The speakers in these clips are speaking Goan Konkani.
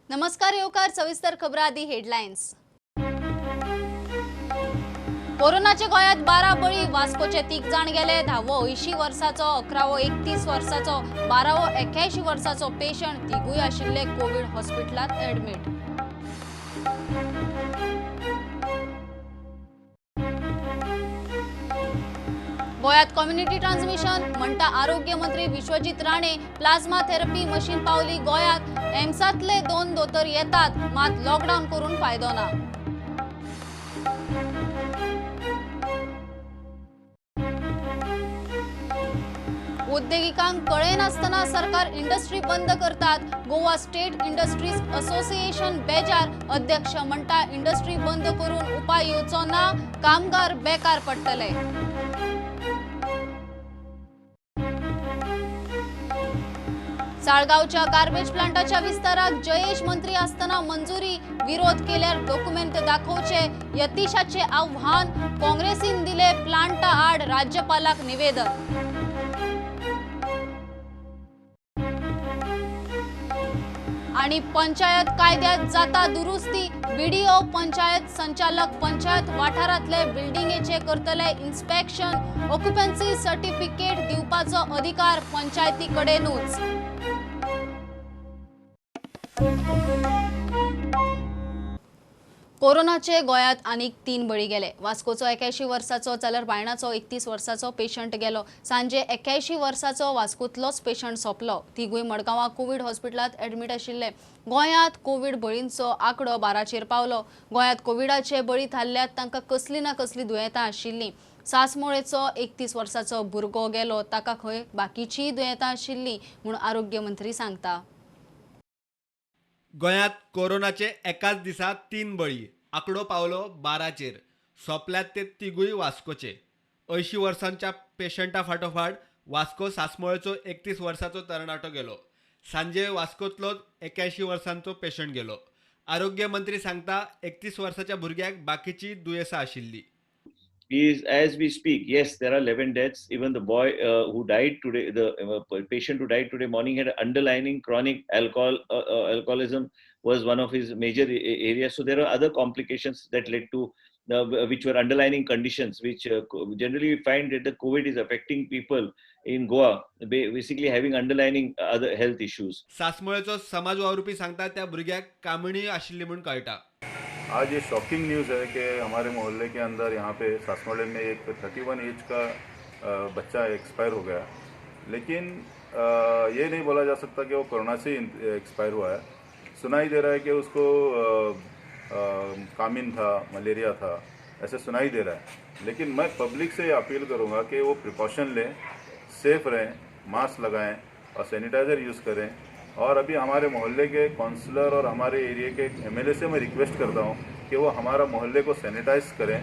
नमस्कार येवकार सविस्तर खबरां आदी हेडलायन्स। कोरोनाचे गोंयांत 12 बळी, वास्कोचे 3 जाण गेले। 10वो 80 वर्साचो, 11वो 31 वर्साचो, 12वो 81 वर्साचो पेशंट, तिगूय आशिल्ले कोवीड हॉस्पिटलांत एडमिट। गोंयांत कम्युनिटी ट्रान्समिशन म्हणटा आरोग्य मंत्री Vishwajit Rane. Plasma therapy machine पावली गोंयांत। एम्सांतले 2 दोतोर येतात, मात लॉकडावन करून फायदो ना। उद्देगिकांक कळयनासतना सरकार इंडस्ट्री बंद करतात। गोवा स्टेट इंडस्ट्रीज असोसिएशन बेजार। अध्यक्ष म्हणटा इंडस्ट्री बंद करून उपाय येवचो ना, कामगार बेकार पडटले। साळगांवच्या गार्बेज प्लांटाच्या विस्ताराक जयेश मंत्री असताना मंजुरी, विरोध केल्यार डॉक्युमेंट दाखोवचे यतीशाचे आव्हान। काँग्रेसीन दिले प्लांटा आड राज्यपालाक निवेदन। आणि पंचायत कायद्यात जाता दुरुस्ती, बीडीओ पंचायत संचालक पंचायत वाठारांतले बिल्डिंगेचे करतले इन्स्पेक्शन, ऑक्युपन्सी सर्टिफिकेट दिवपाचो अधिकार पंचायतीकडेनूच। कोरोनाचे गोंयांत आनीक 3 बळी गेले। वास्कोचो 81 वर्साचो जाल्यार बायणाचो 31 वर्साचो पेशंट गेलो। सांजे 81 वर्साचो वास्कोतलोच पेशंट सोंपलो। तिगूय मडगांवां कोवीड हॉस्पिटलांत एडमीट आशिल्ले। गोंयांत कोवीड बळींचो आंकडो 12चेर पावलो। गोंयांत कोविडाचे बळी थारल्यात तांकां कसली ना कसली दुयेंतां आशिल्लीं। सासमोळेचो 31 वर्साचो भुरगो गेलो, ताका खंय बाकीचीय दुयेंतां आशिल्लीं म्हूण आरोग्य मंत्री सांगता। गोंयांत कोरोनाचे एकाच दिसा 3 बळी, आंकडो पावलो 12चेर। सोंपल्यात ते तिगूय वास्कोचे। 80 वर्सांच्या पेशंटा फाटोफाट वास्को सासमोळेचो 31 वर्साचो तरणाटो गेलो। सांजे वास्कोतलोच 81 वर्सांचो पेशंट गेलो। आरोग्य मंत्री सांगता 31 वर्साच्या भुरग्याक बाकीची दुयेंसां आशिल्ली। Is as we speak, yes, there are 11 deaths. Even the boy who died today, the patient who died today morning had underlying chronic alcoholism was one of his major areas. So there are other complications that led to the, which were underlying conditions, which generally we find that the COVID is affecting people in Goa, basically having underlying other health issues. सासमोळेचो समाज वावुरपी सांगता त्या भुरग्याक कामिणी आशिल्ली म्हूण कळटा। आज ये शॉकिंग न्यूज़ है कि हमारे मोहल्ले के अंदर यहाँ पे सासमोड़े में एक 31 एज का बच्चा एक्सपायर हो गया। लेकिन ये नहीं बोला जा सकता कि वो कोरोना से एक्सपायर हुआ है। सुनाई दे रहा है कि उसको कामिन था, मलेरिया था, ऐसे सुनाई दे रहा है। लेकिन मैं पब्लिक से अपील करूँगा कि वो प्रिकॉशन लें, सेफ़ रहें, मास्क लगाएँ और सैनिटाइज़र यूज़ करें। और अभी हमारे मोहल्ले के काउंसलर और हमारे एरिया के एमएलए से मैं रिक्वेस्ट करता हूँ कि वो हमारा मोहल्ले को सैनिटाइज करें।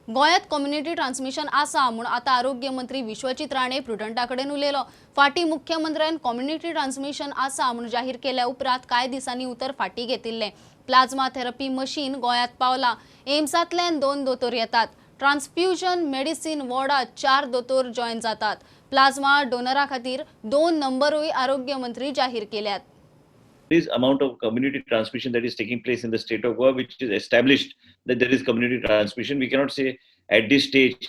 गोंयांत कम्युनिटी ट्रान्समिशन आसा म्हूण आतां आरोग्य मंत्री विश्वजीत राणे प्रुडंटा कडेन उलयलो। फाटीं मुख्यमंत्र्यान कम्युनिटी ट्रान्समिशन आसा म्हूण जाहीर केल्या उपरांत कांय दिसांनी उतर फाटीं घेतिल्लें। प्लाझ्मा थेरपी मशीन गोंयांत पावला। एम्सांतल्यान 2 दोतोर येतात। ट्रान्सफ्युजन मेडिसिन वॉर्डात 4 दोतोर जॉयन जातात। प्लाझ्मा डोनरा खातीर 2 नंबरूय आरोग्य मंत्री जाहीर केल्यात। This amount of community transmission that is taking place in the state of Goa, which is established that there is community transmission. We cannot say at this stage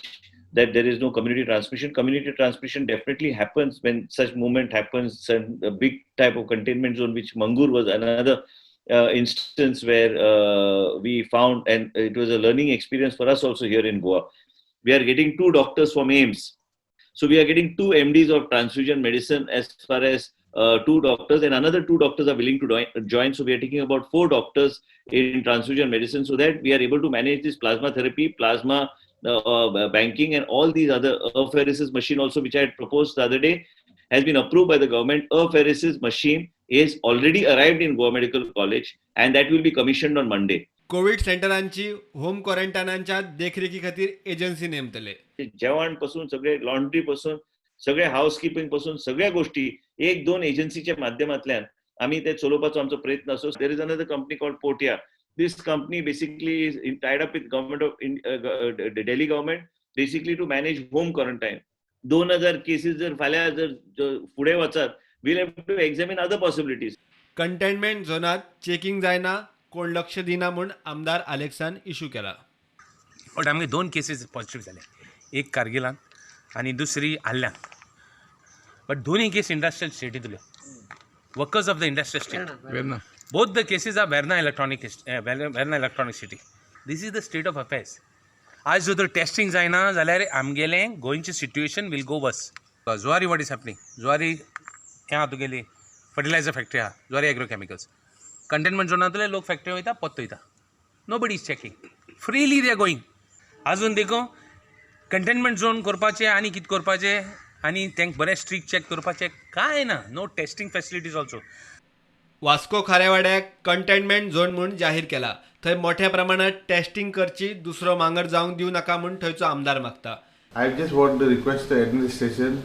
that there is no community transmission. Community transmission definitely happens when such movement happens, a big type of containment zone, which Mangur was another instance where we found, and it was a learning experience for us also here in Goa. We are getting 2 doctors from AIIMS. So we are getting 2 MDs of transfusion medicine as far as 2 doctors, and another 2 doctors are willing to join. So we are taking about 4 doctors in transfusion medicine so that we are able to manage this plasma therapy, plasma banking, and all these other apheresis machine also, which I had proposed the other day, has been approved by the government. Apheresis machine is already arrived in Goa Medical College and that will be commissioned on Monday. Covid सेंटरांची home क्वारंटायनांच्या देखरेखी खातीर एजन्सी नेमतले। जेवण पासून सगळे लॉन्ड्री पासून सगळे हाऊसकीपिंग पासून सगळ्या गोष्टी 1-2 एजन्सीच्या माध्यमांतल्यान आमी ते चलोवपाचो आमचो प्रयत्न आसो। There is another company called Portea. This company basically is tied up with government of Delhi government basically to manage home quarantine. 2000 cases जर फाल्यां जर फुडें वचत, we'll have to examine other possibilities. Containment झोनात checking जायना, कोण लक्ष दिना म्हूण आमदार आलेक्सान इशू केला. बट आमगे 2 केसीस पॉझिटिव्ह जाले, एक कारगिलान आनी दुसरी आल्ल्यान. बट दोनूय केस industrial स्टेटींतल्यो, workers of the industrial state. Both the cases are Verna electronic city. This is the state of affairs. आज जर तर टेस्टिंग जायना जाल्यार आमगेलें गोंयचें situation will go worse. Zuari, what is happening? Zuari हें आहा तुगेली फर्टिलायझर फॅक्टरी आहा, जुवारी एग्रो केमिकल्स. कंटेनमेंट झोनांतले लोक फॅक्टरी वयता, परत वयता. Nobody is checking, freely they are going. आजून देखून कंटेनमेंट झोन करपाचें आनी कितें करपाचें आनी तांकां बरें स्ट्रीक चॅक करपाचें कांय ना. No testing facilities also. Vasco खारेवाड्याक containment zone म्हूण जाहीर केला. थंय मोठ्या प्रमाणात टेस्टिंग करची, दुसरो मांगर जावंक दिवं नाका म्हूण थंयचो आमदार मागता. I just want to request the administration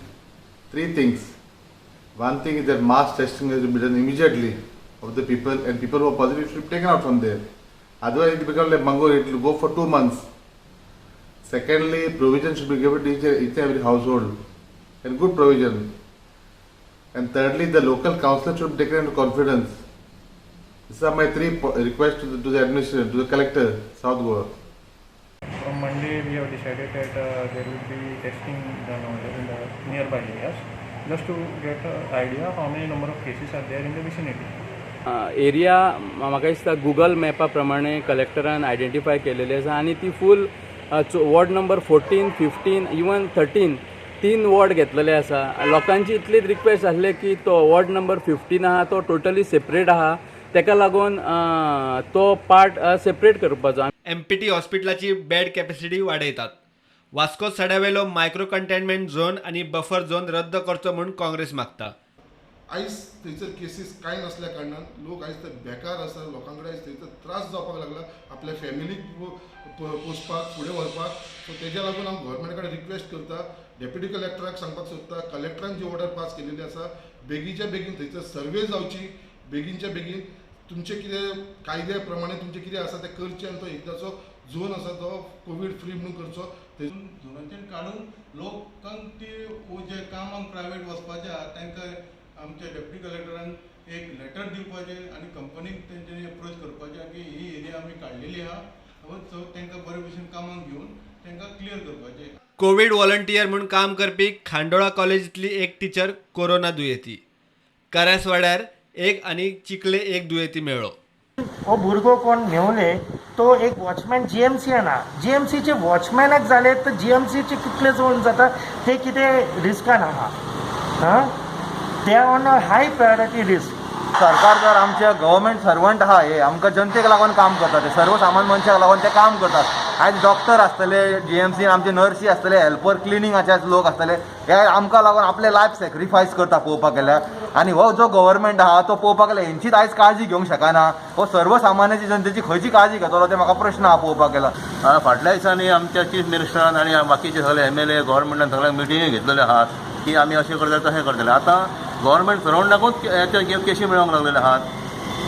3 things. One thing is that mass testing has to be done immediately of the people, and people who are positive should be taken out from there. Otherwise it will become like Mangalore, it will go for 2 months. Secondly, provision should be given to each and every household, and good provision. And thirdly, the local councillor should be taken into confidence. These are my 3 requests to the administration, to the collector, South Goa. From Monday, we have decided that there will be testing done over there in the nearby areas, just to get an idea how many number of cases are there in the vicinity. Area म्हाका दिसता गुगल मॅपा प्रमाणे कलेक्टरान आयडेंटिफाय केलेली आसा आनी ती फूल वॉर्ड नंबर 14, 15 इवन 13 3 वॉर्ड घेतलेले आसा. लोकांची इतलीच रिक्वेस्ट आसले की तो वॉर्ड नंबर 15 आहा तो टोटली सेपरेट आहा, तेका लागून तो पार्ट सेपरेट करपाचो. एमपीटी हॉस्पिटलाची बेड कॅपॅसिटी वाडयतात. वास्को सड्यावेलो मायक्रो कंटेनमेंट झोन आनी बफर झोन रद्द करचो म्हूण काँग्रेस मागता. आयज थंयसर केसीस कांय नासल्या कारणान लोक आयज ते बेकार आसा, लोकां कडेन आयज थंयसर त्रास जावपाक लागला आपल्या फॅमिलीक पोसपाक, फुडें व्हरपाक. सो तेज्या लागून हांव गव्हर्मेंटा कडेन रिक्वेस्ट करता, डेप्युटी कलेक्टराक सांगपाक सोदता, कलेक्टरान जी ऑर्डर पास केलेली आसा बेगीनच्या बेगीन थंयसर सर्वे जावची, बेगीनच्या बेगीन तुमचें कितें कायद्या प्रमाणे तुमचें कितें आसा तें करचें आनी तो एकदाचो झोन आसा तो कोवीड फ्री म्हणून करचो. झोनाच्यान काडून लोकांक ती जे कामाक प्रायवेट वचपाचें आहा तांकां आमच्या डेप्युटी कलेक्टरान एक लेटर दिवपाचें आनी कंपनीक तेंच्यांनी एप्रोच करपाचें की ही एरिया आमी काडलेली आहा, सो तांकां बरे भशेन कामाक घेवन तांकां क्लियर करपाचें. कोवीड व्हॉलंटियर म्हूण काम करपी खांडोळा कॉलेजींतली एक टिचर कोरोना दुयेंती. करासवाड्यार 1 आनी चिखले 1 दुयेंती मेळ्ळो. हो भुरगो कोण न्हेवले तो एक वॉचमॅन जीएमसीन आहा. जीएमसीचे वॉचमॅनाक जाले तर जीएमसीचे कितले जोन जाता ते कितें रिस्कान आहा, हां, they are on a high priority risk. सरकार जर आमचे गव्हर्मेंट सर्वंट आहा, हे आमकां जनतेक लागून काम करता, ते सर्वसामान्य मनशाक लागून ते काम करतात. आयज डॉक्टर आसतले जीएमसीन, आमचे नर्सी आसतले, हेल्पर क्लिनिंगाचे लोक आसतले, हे आमकां लागून आपले लायफ सॅक्रिफायस करता पळोवपाक गेल्यार. आनी हो जो गव्हर्मेंट आहा तो पळोवपाक गेल्यार हेंचीच आयज काळजी घेवंक शकना. हो सर्वसामान्याची जनतेची खंयची काळजी घेतलो ते म्हाका प्रश्न आहा पळोवपाक गेल्यार. फाटल्या दिसांनी आमच्या चीफ मिनिस्टरान आनी बाकीचे सगळे MLA गव्हर्मेंटान सगळ्यांक मिटिंगी घेतलेल्यो आहात की आमी अशें करतले तशें करतले. आतां गव्हर्मेंट सर्वंटाकूच केशी मेळोंक लागलेले आहात,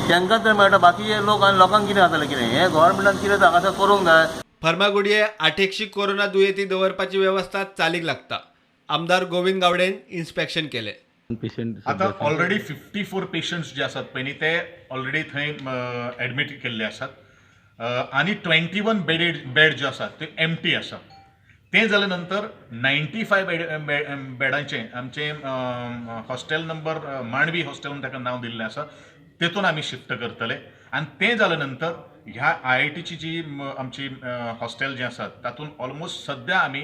तांकां तर मेळटा, बाकीचे लोक आनी लोकांक कितें जातलें कितें हें गव्हर्मेंटान कितें हांगासर करूंक जाय. फर्मागुडये 800 कोरोना दुयेंती दवरपाची वेवस्था चालीक लागता. आमदार गोविंद गावडेन इन्स्पेक्शन केलें. आतां ऑलरेडी 54 पेशंट्स जे आसात पळय न्ही ते ऑलरेडी थंय एडमीट केल्ले आसात आनी 21 बेड जे आसात ते एमटी आसात. ते जाल्या नंतर 95 बेडांचें आमचें हॉस्टेल नंबर मांडवी हॉस्टेल म्हणून ताका नांव दिल्लें आसा, तेतून आमी शिफ्ट करतले. आनी तें जाल्या नंतर ह्या IITची जी आमची हॉस्टेल जें आसा तातूंत ऑलमोस्ट सद्या आमी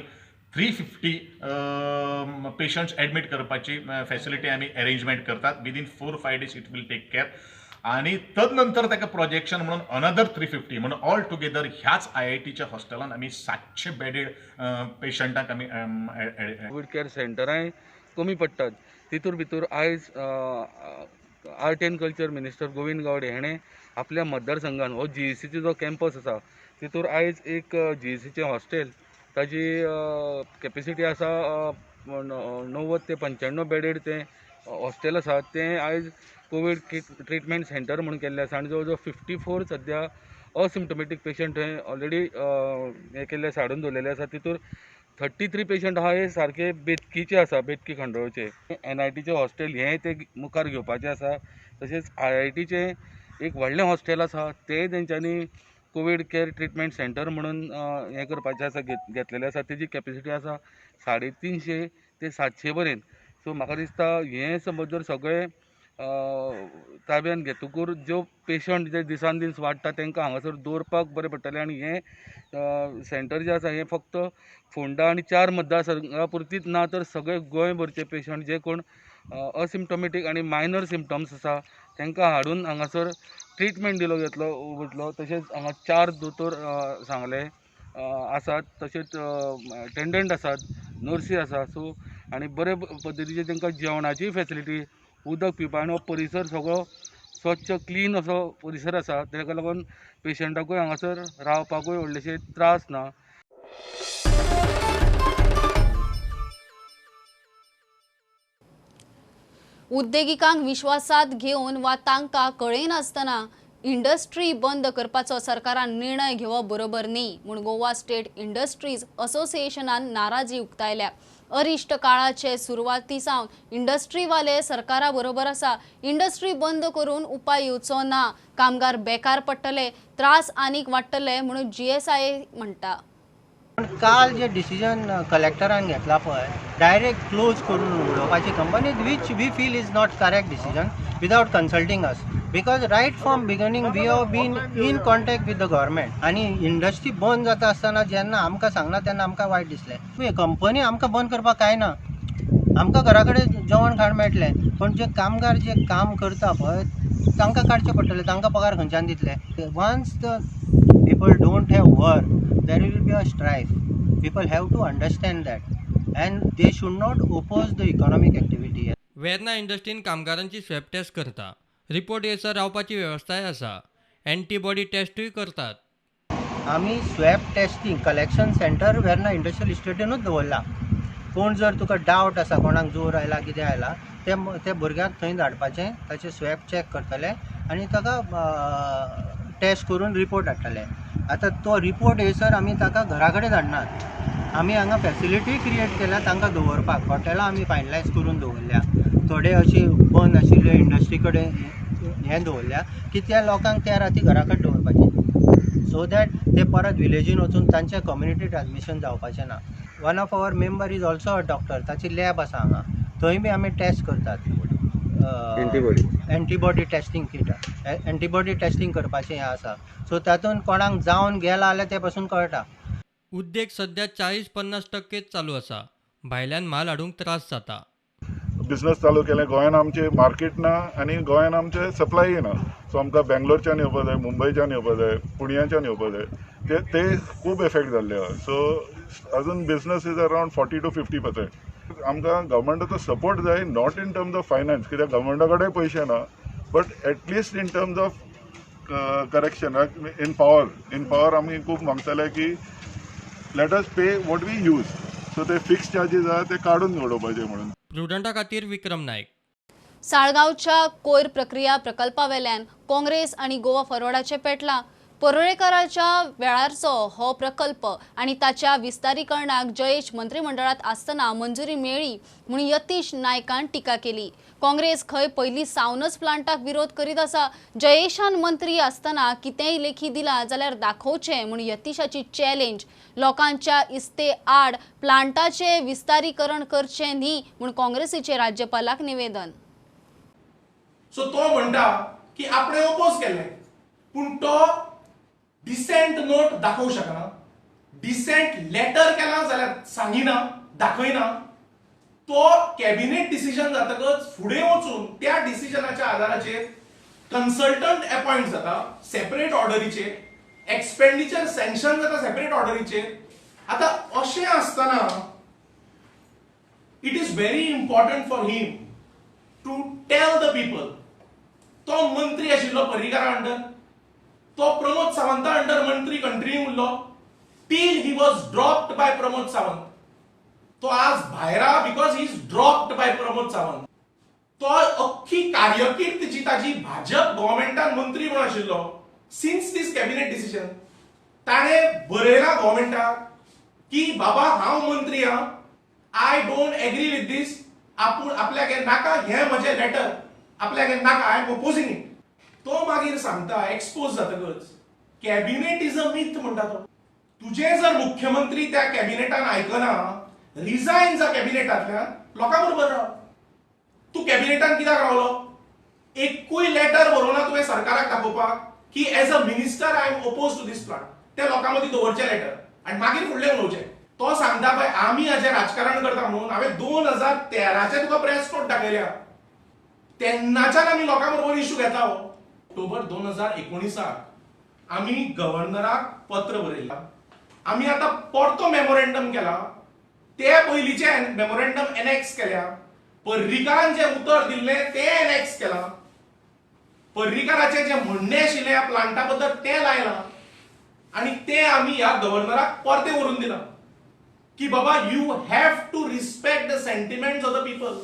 350 पेशंट्स एडमीट करपाची फॅसिलिटी आमी अरेंजमेंट करतात. Within 4-5 days it will take care. आनी तदनंतर ताका प्रोजेक्शन म्हणून अनदर 350 म्हणून ऑल टुगेदर ह्याच IITच्या हॉस्टेलान आमी 700 बेडेड पेशंटांक आमी कोवीड केअर सेंटरांय कमी पडटात. तितूर भितर आयज art and culture minister Govind Gawde हेणें आपल्या मतदारसंघान हो जीईसीचो जो कॅम्पस आसा तितूर आयज एक जीईसीचें हॉस्टेल ताजी कॅपेसिटी आसा 90 ते 95 बेडेड तें हॉस्टेल आसा, तें आयज कोवीड ट्रिटमेंट सेंटर म्हणून केल्लें आसा. आनी जवळ जवळ 54 सद्या असिम्टोमॅटीक पेशंट थंय ऑलरेडी हें केल्ले आसा, हाडून दवरलेले आसा. तितूर 33 पेशंट आहा हे सारके बेतकीचे आसा, बेतकी खंडोळचे. NITचे हॉस्टेल हें ते मुखार घेवपाचें आसा. तशेंच IITचें एक व्हडलें हॉस्टेल आसा, तें तेंच्यांनी कोवीड केअर ट्रिटमेंट सेंटर म्हणून हें करपाचें आसा, घेतलेलें आसा. तेजी कॅपेसिटी आसा 350 ते 700 पर्यंत. सो म्हाका दिसता हें समज जर सगळें ताब्यान घेतकूर ज्यो पेशंट जे दिसान दीस वाडटा तांकां हांगासर दवरपाक बरें पडटलें. आनी हें सेंटर जें आसा हें फक्त फोंडा आनी 4 मतदारसंघा पुरतीच ना, तर सगळे गोंयभरचे पेशंट जे कोण असिम्टोमॅटीक आनी मायनर सिम्टम्स आसा तांकां हाडून हांगासर ट्रिटमेंट दिलो घेतलो वतलो. तशेंच हांगा 4 दोतोर सांगले आसात, तशेंच अटेंडंट आसात, नर्सी आसा. सो आनी बरे पद्दतीचे तांकां जेवणाची फेसिलिटी, उदक पिवपा, आनी हो परिसर सगळो स्वच्छ क्लीन असो परिसर आसा. ताका लागून पेशंटाकूय हांगासर रावपाकूय व्हडलेशे त्रास ना. उद्देगिकांक विश्वासात घेवन वा तांकां कळयनासतना इंडस्ट्री बंद करपाचो सरकारान निर्णय घेवप बरोबर न्ही म्हूण गोवा स्टेट इंडस्ट्रीज असोसिएशनान नाराजी उक्तायल्या. अरिश्ट काळाचे सुरवाती सावन इंडस्ट्रीवाले सरकारा बरोबर आसा. इंडस्ट्री बंद करून उपाय येवचो ना, कामगार बेकार पडटले, त्रास आनीक वाडटले म्हणून GSIA म्हणटा. पण काल जे डिसिजन कलेक्टरान घेतला पळय, डायरेक्ट क्लोज करून उडोवपाची company, which we feel is not correct decision without consulting us, because right from beginning we have been in contact with the government. आनी इंडस्ट्री बंद जाता आसतना जेन्ना आमकां सांगला तेन्ना आमकां वायट दिसलें. कंपनी आमकां बंद करपाक कांय ना, आमकां घरा कडेन जेवण खाण मेळटलें, पण जे कामगार जे काम करता पळय तांकां काडचें पडटलें, तांकां पगार खंयच्यान दितले. Once the people don't have work, there will be a strife. People have to understand that and they should not oppose the economic activity. Verna इंडस्ट्रीन कामगारांची स्वॅब टेस्ट करता, रिपोर्ट येसर रावपाची वेवस्थाय आसा, एंटीबॉडी टेस्टूय करतात. आमी swab testing collection centre Verna industrial इस्टेटीनूच दवरला. कोण जर तुका डावट आसा, कोणाक जोर आयला कितें आयला, ते भुरग्याक थंय धाडपाचें, ताचें स्वॅब चॅक करतले आनी ताका टेस्ट करून रिपोर्ट हाडटले. आतां तो रिपोर्ट येसर आमी ताका घरा कडेन धाडनात. आमी हांगा फेसिलिटी क्रिएट केल्या तांकां दवरपाक. हॉटेलां आमी फायनलायज करून दवरल्या, थोडे अशी बंद आशिल्ले इंडस्ट्री कडेन हें दवरल्या की त्या लोकांक त्या राती घरा कडेन दवरपाचें, सो that ते परत विलेजीन वचून तांचें कम्युनिटी ट्रान्समिशन जावपाचें ना. One of our member is also a doctor, ताची लॅब आसा हांगा, थंय बी आमी टेस्ट करतात. Antibody testing kit, antibody testing करपाचें हें आसा. सो तातूंत कोणाक जावन गेला जाल्यार ते पसून कळटा. उद्देग सध्या 40-50% चालू आसा, भायल्यान माल हाडूंक त्रास जाता. बिझनस चालू केलें, गोंयान आमचें मार्केट ना आनी गोंयान आमचें सप्लाय ना. सो आमकां बेंगलोरच्यान येवपा जाय, मुंबयच्यान येवपा जाय, पुण्याच्यान येवपा जाय, ते खूब एफेक्ट जाल्ले आहा. सो अजून बिझनस is around 40 to 50%. आमकां गव्हर्मेंटाचो सपोर्ट जाय, not in terms of finance, कित्याक गव्हर्मेंटा कडेन पयशे ना, but at least in terms of correction in power. In power आमी खूब मागताले की let us pay what we use, so ते फिक्स चार्जीस आहा ते काडून उडोवपाचे म्हणून. प्रुडंटा खातीर विक्रम नायक. साळगांवच्या कोयर प्रक्रिया प्रकल्पावेल्यान काँग्रेस आनी गोवा फॉरवर्डाचें पेटलां. परुळेकाराच्या वेळारचो हो प्रकल्प आनी ताच्या विस्तारीकरणाक जयेश मंत्रिमंडळात आसतना मंजुरी मेळ्ळी म्हूण यतीश नायकान टिका केली. काँग्रेस खंय पयलीं सावनच प्लांटाक विरोध करीत आसा. जयेशान मंत्री आसतना कितेंय लेखी दिलां जाल्यार दाखोवचें म्हूण यतीशाची चॅलेंज. लोकांच्या इस्ते आड प्लांटाचें विस्तारीकरण करचें न्ही म्हूण काँग्रेसीचे राज्यपालाक निवेदन. सो तो म्हणटा की आपणे ओपोज केलें, पूण तो डिसेंट नोट दाखोवंक शकना, डिसेंट लेटर केला जाल्यार सांगिना, दाखयना. तो कॅबिनेट डिसिजन जातकच फुडें वचून त्या डिसिजनाच्या आधाराचेर कन्सल्टंट अपॉयंट जाता सेपरेट ऑर्डरीचेर, एक्सपेंडिचर सँक्शन जाता सेपरेट ऑर्डरीचेर. आतां अशें आसतना it is very important for him to tell the people. तो मंत्री आशिल्लो पर्रीकारा अंडर, तो प्रमोद सावंता अंडर मंत्री कंटिन्यू उरलो till he was dropped by Pramod Sawant. तो आज भायरा because he is dropped by Pramod Sawant. तो अख्खी कार्यकीर्त जी ताजी भाजप गव्हर्मेंटान मंत्री म्हणून आशिल्लो सिन्स दीस कॅबिनेट डिसिजन, ताणें बरयलां गव्हर्मेंटाक की बाबा हांव मंत्री आहा, I don't agree with this, आपूण आपल्याक हें नाका, हें म्हजें लेटर आपल्याक हें नाका, I am opposing it. तो मागीर सांगता एक्सपोज जातकच कॅबिनेट is a myth म्हणटा तो. तुजें जर मुख्यमंत्री त्या कॅबिनेटान आयकना, रिजायन जा कॅबिनेटांतल्यान, लोकां बरोबर राव. तूं कॅबिनेटान कित्याक रावलो? एकूय लेटर बरोवना तुवें सरकाराक दाखोवपाक की as a minister I am oppose to this plant. ते लोकां मदीं दवरचें लेटर आनी मागीर फुडलें उलोवचें. तो सांगता पळय आमी हाजें राजकारण करता म्हणून. हांवें 2013 तुका प्रेस नोट दाखयल्या, तेन्नाच्यान आमी लोकां बरोबर इशू घेता. हो ऑक्टोबर 2019 आमी गव्हर्नराक पत्र बरयलां, आमी आतां परतो मेमोरेंडम केला, ते पयलींचे मेमोरेंडम एनएक्स केल्या, पर्रीकारान जें उतर दिल्लें तें एनएक्स केलां, पर्रीकाराचें जें म्हणणें आशिल्लें ह्या प्लांटा बद्दल तें लायलां आनी तें आमी ह्या गव्हर्नराक परतें व्हरून दिलां की बाबा you have to respect the sentiments of the people.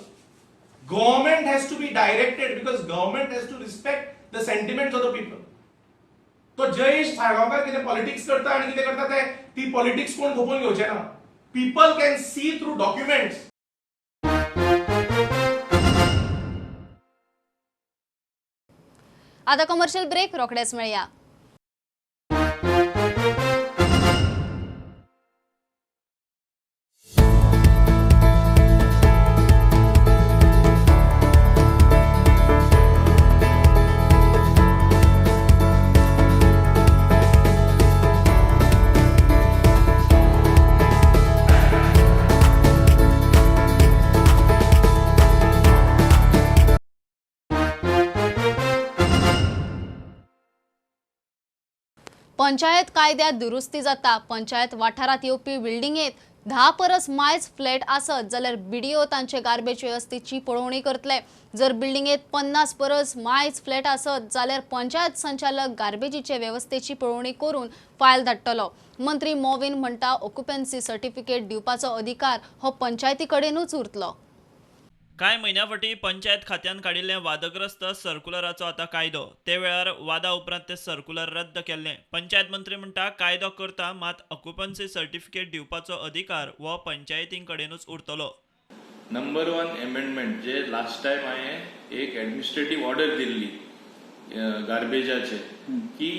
Government has to be directed because government has to respect the sentiments of the people. तो जयेश साळगांवकार कितें पॉलिटिक्स करता आनी कितें करता ते, ती पॉलिटिक्स कोण खपोवन घेवचे ना. People can see through documents. आता कमर्शियल ब्रेक, रोखडेच मेळया. पंचायत कायद्यात दुरुस्ती जाता. पंचायत वाठारात येवपी बिल्डिंगेत 10 परस मायज फ्लॅट आसत जाल्यार बीडीओ तांचे गार्बेज वेवस्थेची पळोवणी करतले. जर बिल्डिंगेत 50 परस मायज फ्लॅट आसत जाल्यार पंचायत संचालक गार्बेजीचे वेवस्थेची पळोवणी करून फायल धाडटलो. मंत्री मॉविन म्हणटा ऑक्युपन्सी सर्टिफिकेट दिवपाचो अधिकार हो पंचायती कडेनूच उरतलो. कांय म्हयन्या फाटीं पंचायत खात्यान काडिल्लें वादग्रस्त सर्कुलराचो आतां कायदो. ते वेळार वादा उपरांत तें सर्कुलर रद्द केल्लें. पंचायत मंत्री म्हणटा कायदो करता मात ऑक्युपन्सी सर्टिफिकेट दिवपाचो अधिकार हो पंचायतीं कडेनूच उरतलो. नंबर 1 एमेंडमेंट जे लास्ट टायम हांवें एक एडमिनिस्ट्रेटीव ऑर्डर दिल्ली गार्बेजाचे की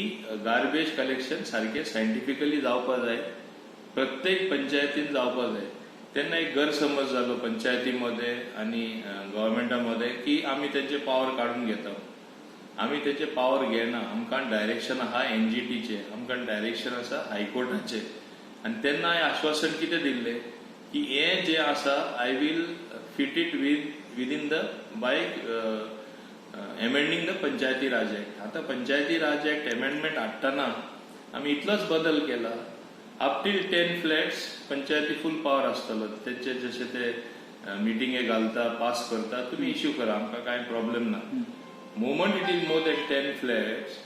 गार्बेज कलेक्शन सारकें सायंटिफिकली जावपा जाय, प्रत्येक पंचायतीन जावपा जाय. तेन्ना एक गैरसमज जालो पंचायती मध्ये आनी गव्हर्मेंटा मध्ये की आमी तेंचे पावर काडून घेता. आमी तेंचे पावर घेना, आमकां डायरेक्शन आहा एनजीटीचे, आमकां डायरेक्शन आसा हायकोर्टाचे. आनी तेन्ना हांवें आश्वासन कितें दिल्लें की हें जें आसा I will fit it within the by amending the Panchayati Raj act. आतां पंचायती राज एक्ट एमेंडमेंट हाडटना आमी इतलोच बदल केला, अप टील 10 फ्लॅट्स पंचायती फूल पावर आसतलो. तेंचे जशे ते मिटिंगे घालता, पास करता, तुमी इश्यू करा, आमकां कांय प्रॉब्लेम ना. Moment it is more than 10 flats,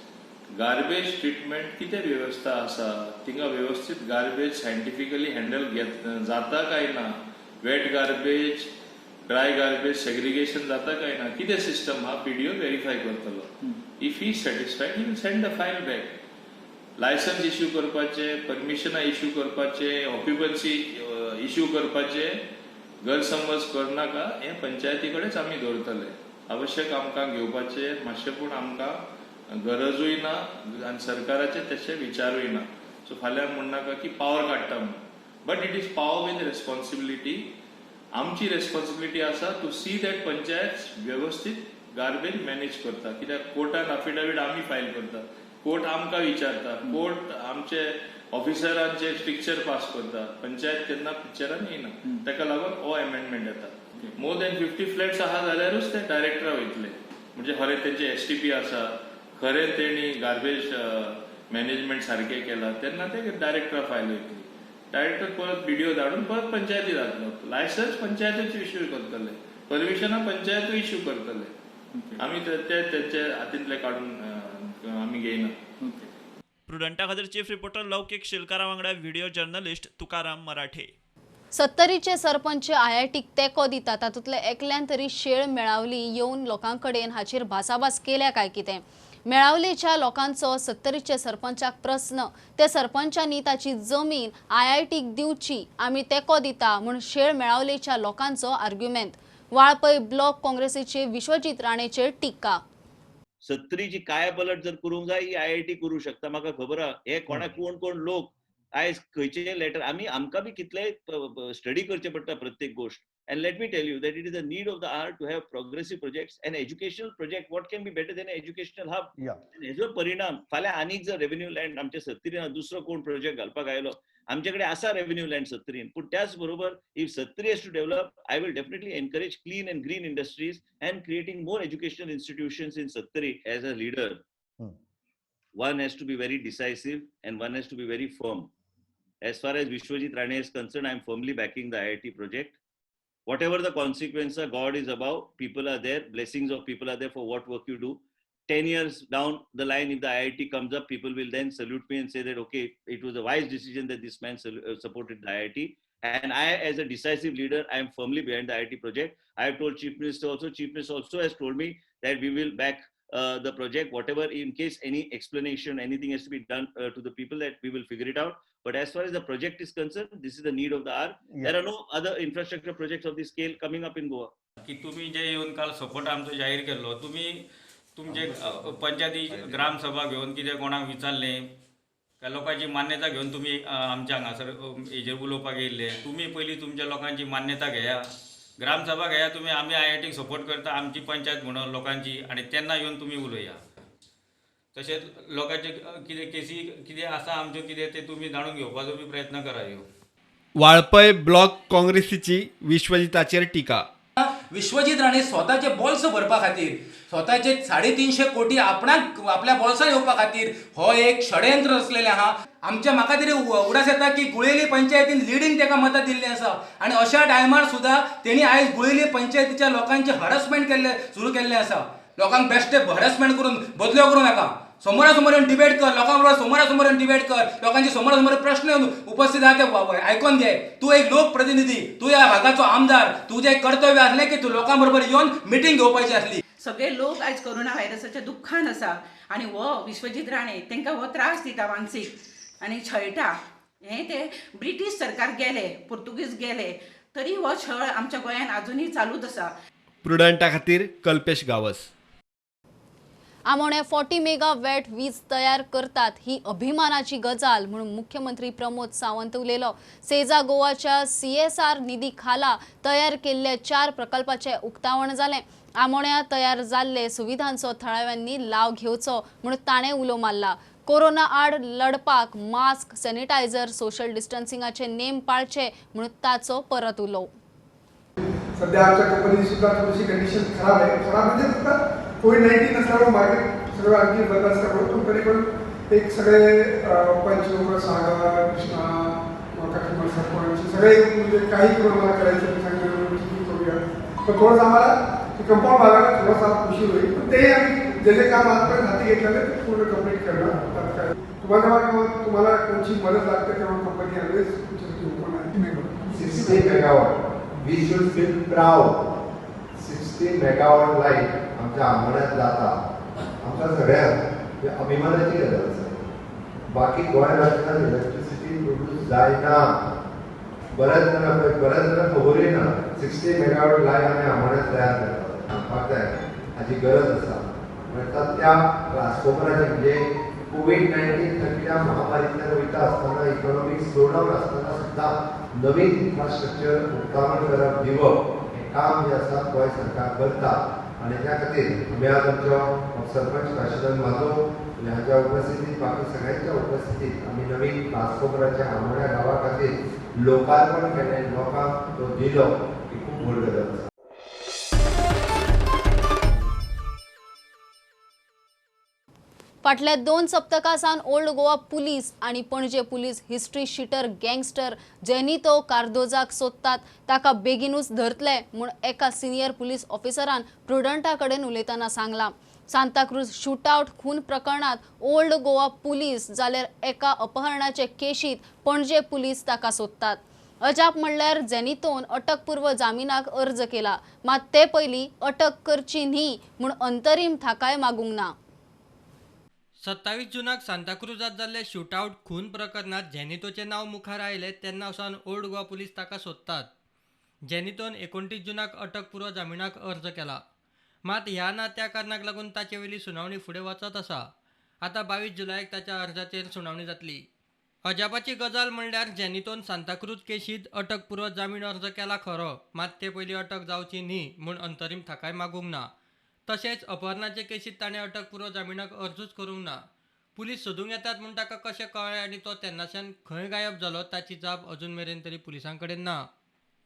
garbage treatment कितें वेवस्था आसा थिंगा वेवस्थीत गार्बेज सायंटिफिकली हँडल जाता काय ना, wet garbage dry garbage segregation जाता काय ना, कितें सिस्टम आहा पीडीओ वेरीफाय करतलो. If he satisfied he will send the file back. Licence issue करपाचे, परमिशनां इश्यू करपाचे, ऑक्युपन्सी इश्यू करपाचे गैरसमज करनाका, हें पंचायती कडेच आमी दवरतले. आवश्यक आमकां घेवपाचे मातशें, पूण आमकां गरजूय ना आनी सरकाराचे तशे विचारूय ना. सो फाल्यां म्हणनाका की पावर काडटा म्हणून, but it is power with responsibility. आमची रेस्पॉन्सिबिलिटी आसा टू सी that panchayat वेवस्थीत गार्बेज मॅनेज करता. कित्याक कोर्टान अफिडेवीट आमी फायल करता, कोर्ट आमकां विचारता, कोर्ट आमचे ऑफिसरांचे पिक्चर पास करता, पंचायत तेन्ना पिक्चरान येना. ताका लागून हो एमेंडमेंट येता. मोर दॅन 50 फ्लॅट्स आहा जाल्यारूच ते डायरेक्टरा वयतले, म्हणजे खरें तेंचे एसटीपी आसा, खरें तेणी गार्बेज मॅनेजमेंट सारकें केलां, तेन्ना ते डायरेक्टरा फायल वयतली. डायरेक्टर परत बीडीओ धाडून परत पंचायती जातलो. लायसन्स पंचायतीच इश्यू करतले, परमिशनां पंचायतूय इश्यू करतले. आमी ते तेंचे हातींतले काडून आमी घेयना. प्रुडंटा खातीर चीफ रिपोर्टर लौकीक शिलकारा वांगडा व्हिडिओ जर्नलिस्ट तुकाराम मराठे. सत्तरीचे सरपंच आयआयटीक तेंको दिता, तातूंतले एकल्यान तरी शेळ मेळावली येवन लोकां कडेन हाचेर भासाभास केल्या काय कितें? मेळावलेच्या लोकांचो सत्तरीचे सरपंचाक प्रस्न. ते सरपंचांनी ताची जमीन आयआयटीक दिवची, आमी तेंको दिता म्हूण शेळ मेळावलेच्या लोकांचो आर्ग्युमेंत. वाळपय ब्लॉक काँग्रेसीचे विश्वजीत राणेचेर टिका. सत्तरीची कायापलट जर करूंक जाय ही आयआयटी करूं शकता. म्हाका खबर आहा हे कोणा कोण कोण लोक आयज खंयचे लेटर आमी आमकां बी कितले स्टडी करचें पडटा प्रत्येक गोश्ट. And let me tell you that it is a need of the hour to have progressive projects and educational project. What can be better than educational hub? हेजो परिणाम फाल्यां आनीक जर रेव्हेन्यू लँड आमच्या सत्तरीन दुसरो कोण प्रोजेक्ट घालपाक आयलो, आमचे कडेन आसा रेव्हेन्यू लँड सत्तरीन, पूण त्याच बरोबर if Sattari has to develop, I will definitely encourage clean and green industries and creating more educational institutions in Sattari. As a leader, one has to be very decisive and one has to be very firm. As far as Vishwajit Rane is concerned, I am firmly backing the IIT project. Whatever the consequences are, God is above, people are there, blessings of people are there for what work you do. 10 years down the line, if the IIT comes up, people will then salute me and say that, okay, it was a wise decision that this man supported the IIT. And I, as a decisive leader, I am firmly behind the IIT project. I have told Chief Minister also, Chief Minister also has told me that we will back the project, whatever, in case any explanation, anything has to be done to the people, that we will figure it out. But as far as the project is concerned, this is the need of the hour. Yeah. There are no other infrastructure projects of this scale coming up in Goa. की तुम्ही जे येवन काल सपोर्ट आमचो जाहीर केल्लो, तुम्ही तुमचे पंचायती ग्रामसभा घेवन कितें कोणाक विचारलें काय लोकांची मान्यता घेवन तुमी आमच्या हांगासर हेजेर उलोवपाक येयल्ले? तुमी पयलीं तुमच्या लोकांची मान्यता घेया, ग्रामसभा घेया, तुमी आमी आयआयटीक सपोर्ट करता आमची पंचायत म्हणून लोकांची, आनी तेन्ना येवन तुमी उलोया. तशेंच लोकांचे कितें केसी कितें आसा आमच्यो कितें ते तुमी जाणून घेवपाचो बी प्रयत्न करा. ह्यो वाळपय ब्लॉक काँग्रेसीची विश्वजिताचेर टिका. विश्वजीत राणे स्वताचे बोल्स भरपा खातीर, स्वताचे 350 कोटी आपणाक आपल्या बोल्सां येवपा खातीर हो एक षडयंत्र रचलेलें आहा. आमच्या म्हाका तरी उडास येता की गुळेली पंचायतीन लिडींग तेका मतां दिल्लीं आसा आनी अशा टायमार सुद्दां तेणी आयज गुळेली पंचायतीच्या लोकांचे हरसमेंट केल्ले सुरू केल्लें आसा. लोकांक बेश्टे हरसमेंट करून बदल्यो करूं नाका, समोरासमोर येवन डिबेट कर, लोकां बरोबर समोरासमोर येवन डिबेट कर, लोकांचे समोरासमोर प्रश्न उपस्थित आहा ते आयकोन घे. तूं एक लोकप्रतिनिधी, तूं ह्या भागाचो आमदार, तुजें कर्तव्य आसलें की तूं लोकां बरोबर येवन मिटींग घेवपाची आसली. सगळे लोक आयज कोरोना व्हायरसाच्या दुख्खान आसा आनी हो विश्वजीत राणे तांकां हो त्रास दिता मानसीक आनी छळटा. हें ते ब्रिटीश सरकार गेले, पुर्तुगीज गेले, तरी हो छळ आमच्या गोंयांत आजुनूय चालूच आसा. प्रुडंटा खातीर कल्पेश गावस. आमोणे 40 मेगावॅट वीज तयार करतात ही अभिमानाची गजाल म्हणून मुख्यमंत्री प्रमोद सावंत उलयलो. सेजा गोवाच्या CSR निधी खाला तयार केल्ल्या 4 प्रकल्पाचे उक्तावण जालें. आमोण्या तयार जाल्ले सुविधांचो थळाव्यांनी लाव घेवचो म्हणून ताणें उलो मारला. कोरोना आड लढपाक मास्क, सॅनिटायझर, सोशल डिस्टन्सिंगाचे नेम पाळचे म्हणून ताचो परत उलो. सध्या आमच्या कंपनीची सुद्धा थोडीशी कंडिशन खराब आहे. खराब म्हणजे फक्त कोविड-19 असल्यामुळे मार्केट सगळं आणखी बंद असल्यामुळे, पण तरी पण एक सगळे पंच लोक, सागर, कृष्णा, काकीमार सरपंच सगळे म्हणजे काही करून आम्हाला करायचं सांगितलं की करूया, पण थोडंसं आम्हाला कंपाऊंड भागाला थोडासा उशीर होईल, पण तेही आम्ही जे जे काम आजपर्यंत हाती घेतलेलं ते पूर्ण कंप्लीट करणार. त्यात काय तुम्हाला जेव्हा तुम्हाला कोणची मदत लागते तेव्हा कंपनी ऑलवेज तुमच्यासाठी ओपन आहे. 60 megawatt, we should feel proud. 60 megawatt light आमच्या आमोण्यात जाता, आमच्या सगळ्यांक अभिमानाची गजाल आसा. बाकी गोंय राज्यांत इलेक्ट्रिसिटी प्रोड्यूस जायना, बऱ्याच जाणां बऱ्याच जाणां खबरूय ना. 60 मेगावॉट लायट आमी आमोण्यात तयार करतात, सांगपाक जाय हाची गरज आसा. म्हणटा त्या ट्रान्सफॉर्मराचे म्हणजे कोवीड-19 सारक्या महामारींतल्यान वयता आसतना, इकॉनॉमीक स्लोडावन आसतना सुद्दां नवीन इन्फ्रास्ट्रक्चर उक्तावण करप दिवप हें काम जें आसा गोंय सरकार करता. आनी त्या खातीर आमी आज आमचो सरपंच काशीनाथ माधव हांच्या उपस्थितीत, बाकी सगळ्यांच्या उपस्थितीत आमी नवीन ट्रान्सफॉर्मराच्या आमोण्या गांवा खातीर लोकार्पण केलें, लोकांक तो दिलो, ही खूब व्हड गजाल आसा. फाटल्या 2 सप्तकां सावन ओल्ड गोवा पुलीस आनी Panaji police history sheeter gangster Zenito कार्दोजाक सोदतात, ताका बेगीनूच धरतले म्हूण एका सिनियर पुलीस ऑफिसरान प्रुडंटा कडेन उलयतना सांगलां. सांताक्रूज शूटआउट खून प्रकरणात ओल्ड गोवा पुलीस जाल्यार एका अपहरणाचे केशीत पणजे पुलीस ताका सोदतात. अजाप म्हणल्यार जेनितोन अटकपूर्व जामिनाक अर्ज केला, मात ते पयलीं अटक करची न्ही म्हूण अंतरीम थाकाय मागूंक ना. 27 जुनाक सांताक्रुजात जाल्ले शूटआवट खून प्रकरणात जेनितोचें नांव मुखार आयलें तेन्ना सावन ओल्ड गोवा पुलीस ताका सोदतात. जेनितोन 29 जुनाक अटकपूर्व जामिनाक अर्ज केला, मात ह्या ना त्या कारणाक लागून ताचे वयली सुनावणी फुडें वचत आसा. आतां 22 जुलयाक ताच्या अर्जाचेर सुनावणी जातली. अजापाची गजाल म्हणल्यार जेनितोन सांताक्रूज केशींत अटकपूर्व जामीन अर्ज केला खरो, मात ते पयलीं अटक जावची न्ही म्हूण अंतरीम थाकाय मागूंक ना. तशेंच अपहरणाचे केशींत ताणें अटकपूर्व जामिनाक अर्जूच करूंक ना. पुलीस सोदूंक येतात म्हूण ताका कशें कळ्ळें आनी तो तेन्नाच्यान खंय गायब जालो ताची जाप अजून मेरेन तरी पुलिसां कडेन ना.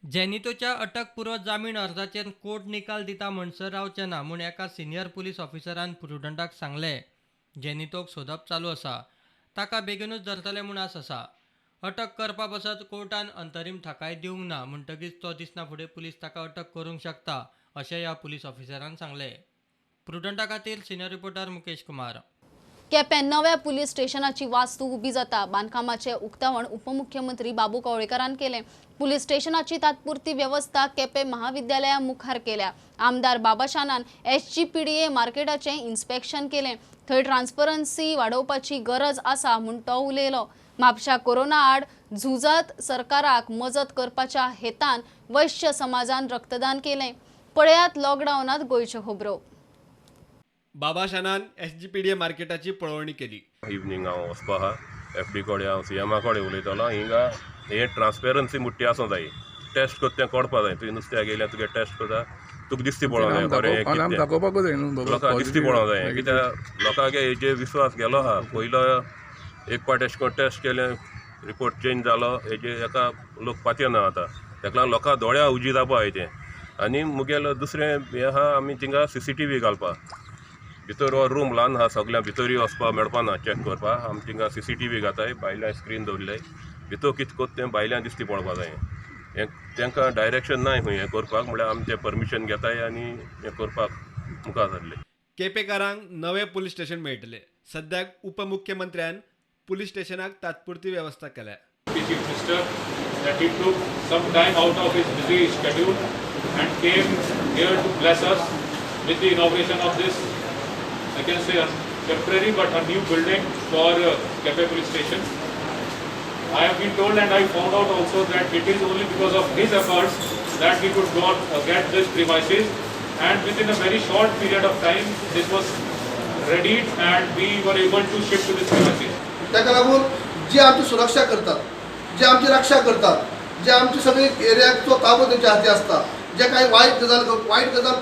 जेनितोच्या अटकपूर्व जामीन अर्जाचेर कोर्ट निकाल दिता म्हणसर रावचें ना म्हूण एका सिनियर पुलीस ऑफिसरान प्रुडंटाक सांगलें. जेनितोक सोदप चालू आसा, ताका बेगीनूच धरतले म्हूण आस आसा. अटक करपा पासत कोर्टान अंतरीम थाकाय दिवंक ना म्हणटकीच तो दिसना फुडें पुलीस ताका अटक करूंक शकता अशें ह्या पुलीस ऑफिसरान सांगलें. प्रुडंटा खातीर सिनियर रिपोर्टर मुकेश कुमार. केपें नव्या पुलीस स्टेशनाची वास्तू उबी जाता. बांदकामाचें उक्तावण उपमुख्यमंत्री बाबू कवळेकारान केलें. पुलीस स्टेशनाची तात्पुरती वेवस्था केपें महाविद्यालया मुखार केल्या. आमदार बाबाशानान SGPDA मार्केटाचें इन्स्पेक्शन केलें. थंय ट्रान्सपरन्सी वाडोवपाची गरज आसा म्हूण तो उलयलो. म्हापशा कोरोना आड झुजात सरकाराक मजत करपाच्या हेतान वैश्य समाजान रक्तदान केलें. पळयात लॉकडावनात गोंयच्यो खबरो. बाबाशानान SGPDA मार्केटाची पळोवणी केली. इवनींग हांव वचपा आहा FD कडेन, हांव CMA कडेन उलयतलो. हिंगा हे ट्रान्सपेरन्सी मुट्टी आसूं जाय, टेस्ट करता तें कळपा जाय. तुवें नुस्त्याक गेल्यार तुगे टेस्ट करता, तुका दिसती पडोंक जाय बरें, लोकांक दिसती पडोंक जाय. कित्याक लोकांक हेजेर विस्वास गेलो आहा. पयलो एक पाट एशें करून टेस्ट केलें, रिपोर्ट चेंज जालो, हेजेर एका लोक पातयना आतां. ताका लागून लोकां दोळ्या उजी जावपा जाय तें. आनी मुगेलो दुसरें हें आहा, आमी थिंगा CCTV घालपा. भितर हो रूम ल्हान आहा, सगळ्यां भितरूय वचपा मेळपा ना चॅक करपा. आमी थिंगा CCTV घाताय, भायल्यान स्क्रीन दवरले, भितर कितें करता तें भायल्यान दिसती पडपा जाय. हें तांकां डायरेक्शन ना खंय हें करपाक, म्हणल्यार आमी तें परमिशन घेताय आनी हें करपाक मुखार सरले. केपेकारांक नवें पुलीस स्टेशन मेळटलें. सद्याक उपमुख्यमंत्र्यान पुलीस स्टेशनाक तात्पुरती वेवस्था केल्या. Chief Minister that he took some time out of his busy schedule and came here to bless us with the inauguration of this, I can say, a temporary but a new building for Kepe Police Station. I have been told and I found out also that it is only because of his efforts that we could get this premises, and within a very short period of time this was readied and we were able to shift to this premises. ताका लागून जे आमची सुरक्षा करतात, जे आमची रक्षा करतात, जे आमचे सगळे एरियाचो ताबो तेंच्या हाती आसता, जे कांय वायट गजाल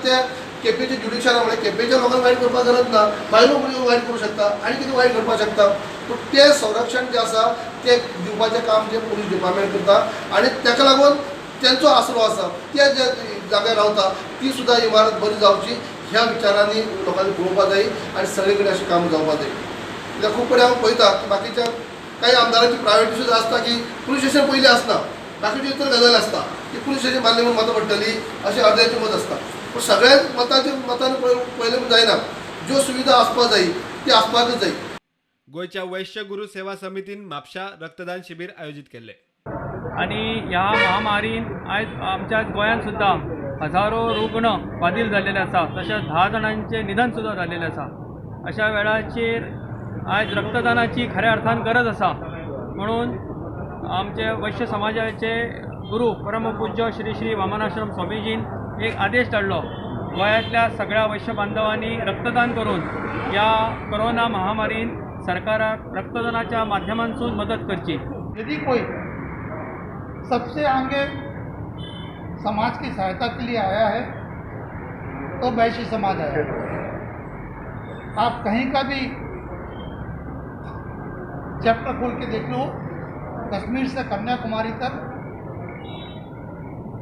ते केपेचे ज्युडिशरा म्हणजे केपेच्या लोकांक वायट करपाक गरज ना, भायलो मनीस वायट करूं शकता आनी कितें वायट करपाक शकता. पूण तें संरक्षण जें आसा तें दिवपाचें काम जें पुलीस डिपार्टमेंट करता आनी ताका लागून तेंचो आसरो आसा, ते ज्या जाग्यार रावता ती सुद्दां इमारत बरी जावची ह्या विचारांनी लोकांनी पळोवपाक जाय आनी सगळे कडेन अशें काम जावपाक जाय. कित्याक खूब कडेन हांव पळयता की बाकीच्या कांय आमदारांची प्रायवेट सुद्दां आसता की पुलीस स्टेशन पयलीं आसना, बाकीच्यो इतर गजाली आसता की पुलीस स्टेशन बांदलें म्हूण मतां पडटली अशें अर्द्याचें मत आसता. पूण सगळ्याच मतांचे मतान पळयलें म्हूण जायना, ज्यो सुविधा आसपाक जाय ती आसपाकच जाय. गोंयच्या वैश्य गुरू सेवा समितीन म्हापशा रक्तदान शिबीर आयोजीत केल्लें. आनी ह्या महामारीन आयज आमच्या गोंयांत सुद्दां हजारो रुग्ण बादील जाल्लेले आसा, तशेंच 10 जाणांचें निधन सुद्दां जाल्लेलें आसा. अशा वेळाचेर आयज रक्तदानाची खऱ्या अर्थान गरज आसा म्हणून आमचे वैश्य समाजाचे गुरू परमपूज्य श्री श्री वामनाश्रम स्वामीजीन एक आदेश धाडलो, गोंयांतल्या सगळ्या वैश्य बांधवांनी रक्तदान करून ह्या कोरोना महामारीन सरकाराक रक्तदानाच्या माध्यमांतून मदत करची. यदि कोई सबसे आगे समाज की सहायता के लिए आया है तो वैश्य समाज आया है। आप कहीं का भी चैप्टर खोल के देख लो, कश्मीर से कन्याकुमारी तक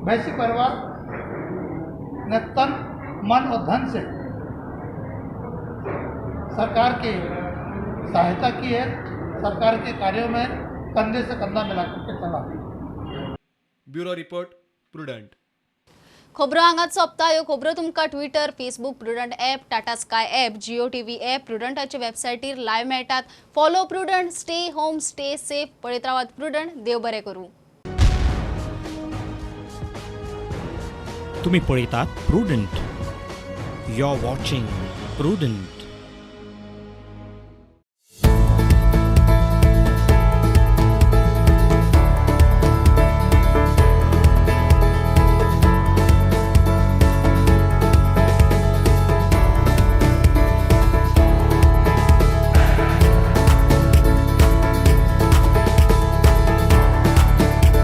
वैश्य परिवार ने तन मन और धन से सरकार की सहायता की है, सरकार के कार्यों में कंधे से कंधा मिला करके चला। Bureau report, Prudent. खबरो हांगाच सोंपता. ह्यो खबरो तुमकां Twitter, Facebook, Prudent app, Tata Sky app, Jio TV app, प्रुडंटाचे वेबसायटीर live मेळटात. Follow Prudent, stay home, stay safe. पळयत रावात प्रुडंट. देव बरें करूं. तुम्ही पळयतात Prudent. You are watching Prudent.